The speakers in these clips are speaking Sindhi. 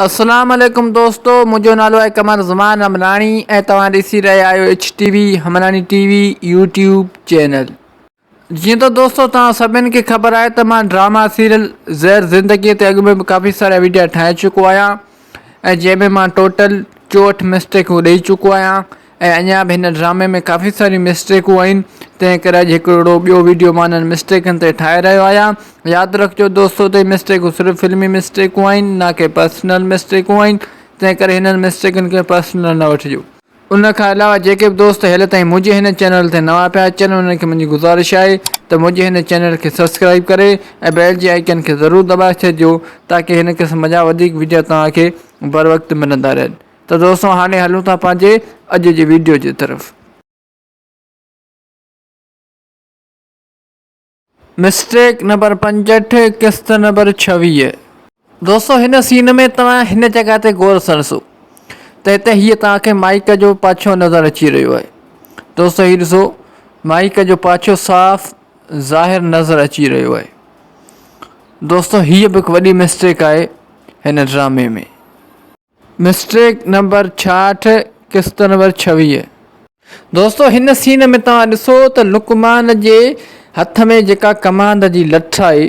السلام عليڪم دوستو منهنجو نالو آهي قمر زمان همراڻي ۽ توهان ڏسي رهيا آهيو H T V Hamrani T V YouTube channel. جيئن ته دوستو توهان سڀن کي خبر آهي ته مان ڊراما سيريل زهر زندگي تي اڳ ۾ به ڪافي سارا ويڊيا ٺاهي چڪو آهيان ۽ جنهن ۾ مان ٽوٽل 64 مسٽيڪون ڏئي چڪو آهيان ۽ اڃا به هن ڊرامي ۾ ڪافي ساريون مسٽيڪون آهن تنهن ڪري اڄ هڪڙو ٻيو ويڊيو مان انهن مسٽيڪن تي ٺاهي رهيو آهيان ياد رکجو دوستو ته هي مسٽيڪون صرف فلمي مسٽيڪون آهن نه ڪي پرسنل مسٽيڪون آهن تنهن ڪري هنن مسٽيڪن کي پرسنل نه وٺجو. ان کان علاوه جيڪي به دوست هيل تائين منهنجي هن چينل تي نوان پيا اچن انهن کي منهنجي گذارش آهي ته منهنجي هن چينل کي سبسڪرائيب ڪري ۽ بيل جي آئيڪن کي ضرور دٻائي ڇڏجو تاڪي هن قسم جا وڌيڪ ويڊيو توهان کي بروقت ملندا رهن. ته دوستو هاڻي هلون ٿا پنهنجي اڄ جي ويڊيو جي طرف. مسٽيڪ نمبر 65 قسط نمبر 26. دوستو هن سين ۾ توهان هن جڳهه تي غور سان ڏسو ته هتي هيء توهان کي مائيڪ جو پاڇو نظر اچي رهيو آهي. دوستو هي ڏسو مائيڪ جو پاڇو صاف ظاهر نظر اچي رهيو آهي. دوستو هيء به هڪ وڏي مسٽيڪ آهي هن ڊرامي ۾. مسٽريڪ نمبر 66 قسط نمبر 26. دوستو هن سين ۾ توهان ڏسو ته لقمان جي هٿ ۾ جيڪا ڪماند جي لٺ آهي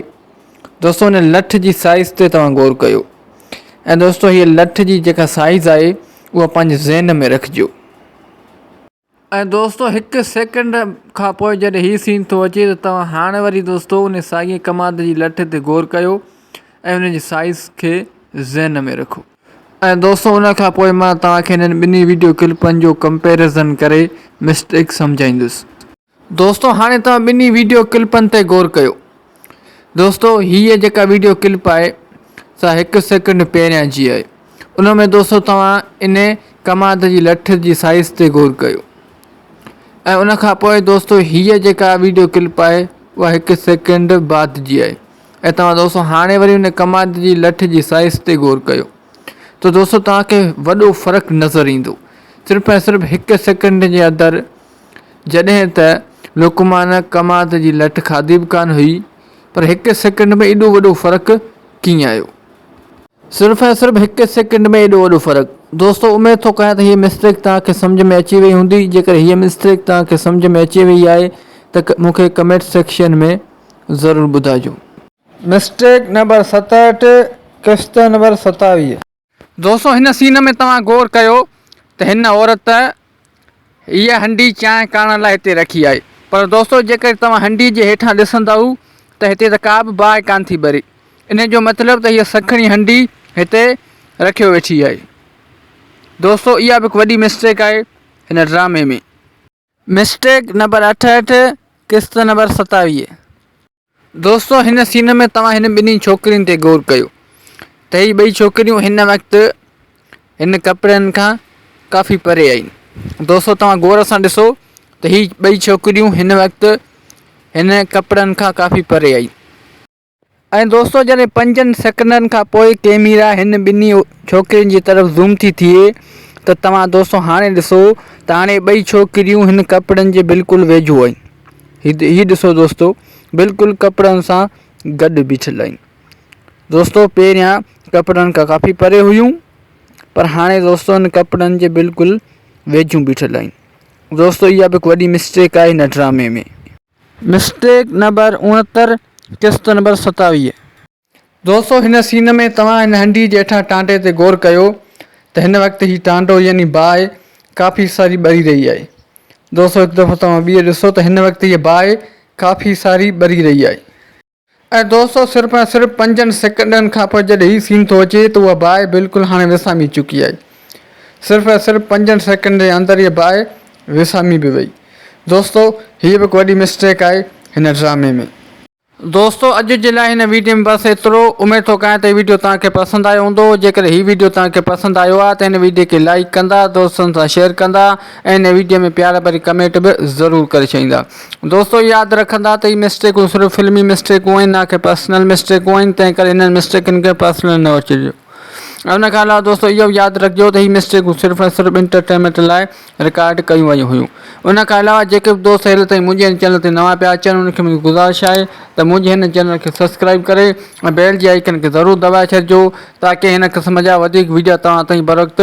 دوستو ان لٺ جي سائيز تي توهان غور ڪيو ۽ دوستو هي لٺ جي جيڪا سائيز آهي اها پنهنجي ذهن ۾ رکجو. ۽ دوستو هڪ سيڪنڊ کان پوء جڏهن هي سين ٿو اچي ته توهان هاڻ وري دوستو ان ساڳي ڪماد جي لٺ تي غور ڪيو ۽ ان جي سائيز کي ذهن ۾ رکو. ۽ دوستو ان کان پوء مان توهان کي هنن ٻنهي ويڊيو ڪلپن جو ڪمپيرزن ڪري مسٽيڪ سمجهائيندس. دوستو هاڻي توهان ٻنهي ويڊيو ڪلپن تي غور ڪيو. دوستو هيء جيڪا ويڊيو ڪلپ آهي سا هڪ سيڪنڊ پهريان جي آهي ان ۾ دوستو توهان ان ڪماد جي لٺ جي سائيز تي غور ڪيو ۽ ان کان پوء دوستو هيء جيڪا ويڊيو ڪلپ آهي اها هڪ سيڪنڊ بعد جي آهي ۽ توهان دوستو هاڻي وري ان ڪماد جي لٺ جي سائيز تي غور ڪيو ته دوستو توهان کي وڏو فرق نظر ايندو صرف ۽ صرف هڪ سيڪنڊ جي اندر جڏهن ته لقمان ڪماد جي لٺ کاڌي به ڪانه هئي، پر هڪ سيڪنڊ ۾ ايڏو وڏو فرق ڪيئن آيو؟ صرف ۽ صرف هڪ سيڪنڊ ۾ ايڏو وڏو فرق. دوستو اميد ٿو ڪيان ته هيء مسٽيڪ توهان کي سمجهه ۾ اچي وئي هوندي، جيڪڏهن هيء مسٽيڪ توهان کي سمجهه ۾ اچي وئي آهي ته مون کي ڪمينٽ سيڪشن ۾ ضرور ٻڌائجو. مسٽيڪ نمبر 67 قسط نمبر 27. دوستو هن سين ۾ توهان غور ڪيو ته هن عورت هيء هنڊي چانهه ڪاڙهڻ لاء هتي رکي آهي پر دوستو جيڪڏهن توهان هنڊي جي هيٺان ڏسندؤ ته هتي ته ڪا به باهه ڪانه ٿي ٻري ان جو مطلب ته هيء سکڻي هنڊي هتي رکيو ويٺي آهي دوستو اها به هڪ وڏي مسٽيڪ آهي هن ڊرامي ۾. مسٽيڪ نمبر 68 قسط نمبر 27. دوستو هن سين ۾ توهان هن ٻنهي ڇوڪرين تي غور ڪيو ته هي ٻئي ڇوڪريون هن وقت هن ڪپڙن کان ڪافي پري آهن دوستو توهان غور سان ڏسو ته هي ٻئي ڇوڪريون هن وقت هن ڪپڙن کان ڪافي پري آهن ۽ دوستو جڏهن پنجن سيڪنڊن کان پوء ڪيميرا هن ٻنهي ڇوڪرين جي طرف زوم ٿي ٿئي ته توهان دوستو هاڻي ڏسو ته هاڻي ٻئي ڇوڪريون هن ڪپڙن جي بلڪل ويجهو آهن هي ڏسو دوستو بلڪل ڪپڙن سان گڏ بيٺل آهن دوستو پهريان ڪپڙن کان ڪافي پري هيون پر هاڻي دوستو ان ڪپڙن جي بلڪل ويجهون بيٺل آهن دوستو اها به هڪ وڏي مسٽيڪ آهي هن ڊرامي ۾. مسٽيڪ نمبر 69 قسط نمبر 27. دوستو هن سين ۾ توهان هن هنڊي جي هيٺان ٽانڊي تي غور ڪيو ته هن وقت هي ٽانڊو يعني باهه ڪافي ساري ٻري رهي آهي. دوستو هڪ دفعو توهان ٻيهر ڏسو ته هن وقت هيء باهه ڪافي ساري ٻري رهي آهي. ۽ دوستو صرف ۽ صرف پنجن سيڪنڊن کان پوء جڏهن هي سين ٿو اچي ته اها باهه بلڪل هاڻي وسامي چڪي آهي. صرف ۽ صرف پنجن سيڪنڊن جي اندر هيء باهه وسامي به وئي. دوستو هيء به هڪ وڏي مسٽيڪ آهي هن ڊرامي ۾. دوستو اڄ جي لاء هن ويڊيو ۾ بس ايترو اميد ٿو ڪيان ته هي ويڊيو توهان کي پسند آيو هوندو جيڪڏهن هي ويڊيو توهان کي پسند آيو آهي ته هن ويڊيو کي لائيڪ ڪندا دوستن سان شيئر ڪندا ۽ هن ويڊيو ۾ پيار ڀري ڪمينٽ به ضرور ڪري ڇڏيندا دوستو ياد رکندا ته هي مسٽيڪون صرف فلمي مسٽيڪون آهن نه ڪي پرسنل مسٽيڪون آهن تنهن ڪري هنن مسٽيڪن کي پرسنل نه وٺجو. ۽ ان کان علاوه دوستو اهو به ياد رکجو ته هي مسٽيڪون صرف ۽ صرف انٽرٽينمينٽ لاء رڪارڊ ڪيون ويون هيون. ان کان علاوه جيڪي به دوست هيل تائين منهنجي هن چينل تي نوان پيا اچن انهن کي منهنجي گذارش آهي ته منهنجي هن چينل کي سبسڪرائب ڪري ۽ بيل جي آئيڪن کي ضرور دٻائي ڇڏجو تاڪه هن قسم جا وڌيڪ ويڊيا توهان تائين بروقت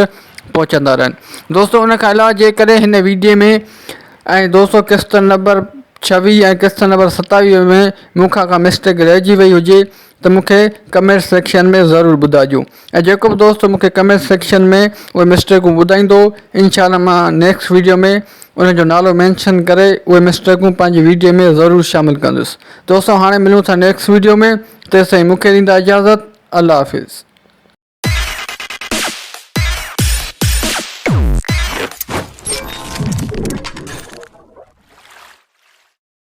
پهچندا رهن. دوستو ان کان علاوه جيڪڏهن هن ويڊيو ۾ ۽ دوستو قسط نمبر 26 ۽ قسط نمبر 27 ۾ مون کان ڪا مسٽيڪ رهجي وئي هجي ته مون کي ڪمينٽ سيڪشن ۾ ضرور ٻڌائجو ۽ جيڪو به دوست مون کي ڪمينٽ سيڪشن ۾ اهي مسٽيڪون ٻڌائيندو انشاء الله مان نيڪسٽ ويڊيو ۾ ان جو نالو مينشن ڪري اهي مسٽيڪون پنهنجي ويڊيو ۾ ضرور شامل ڪندس دوستو هاڻي ملون ٿا نيڪسٽ ويڊيو ۾ تيستائين مون کي ڏيندا اجازت الله حافظ.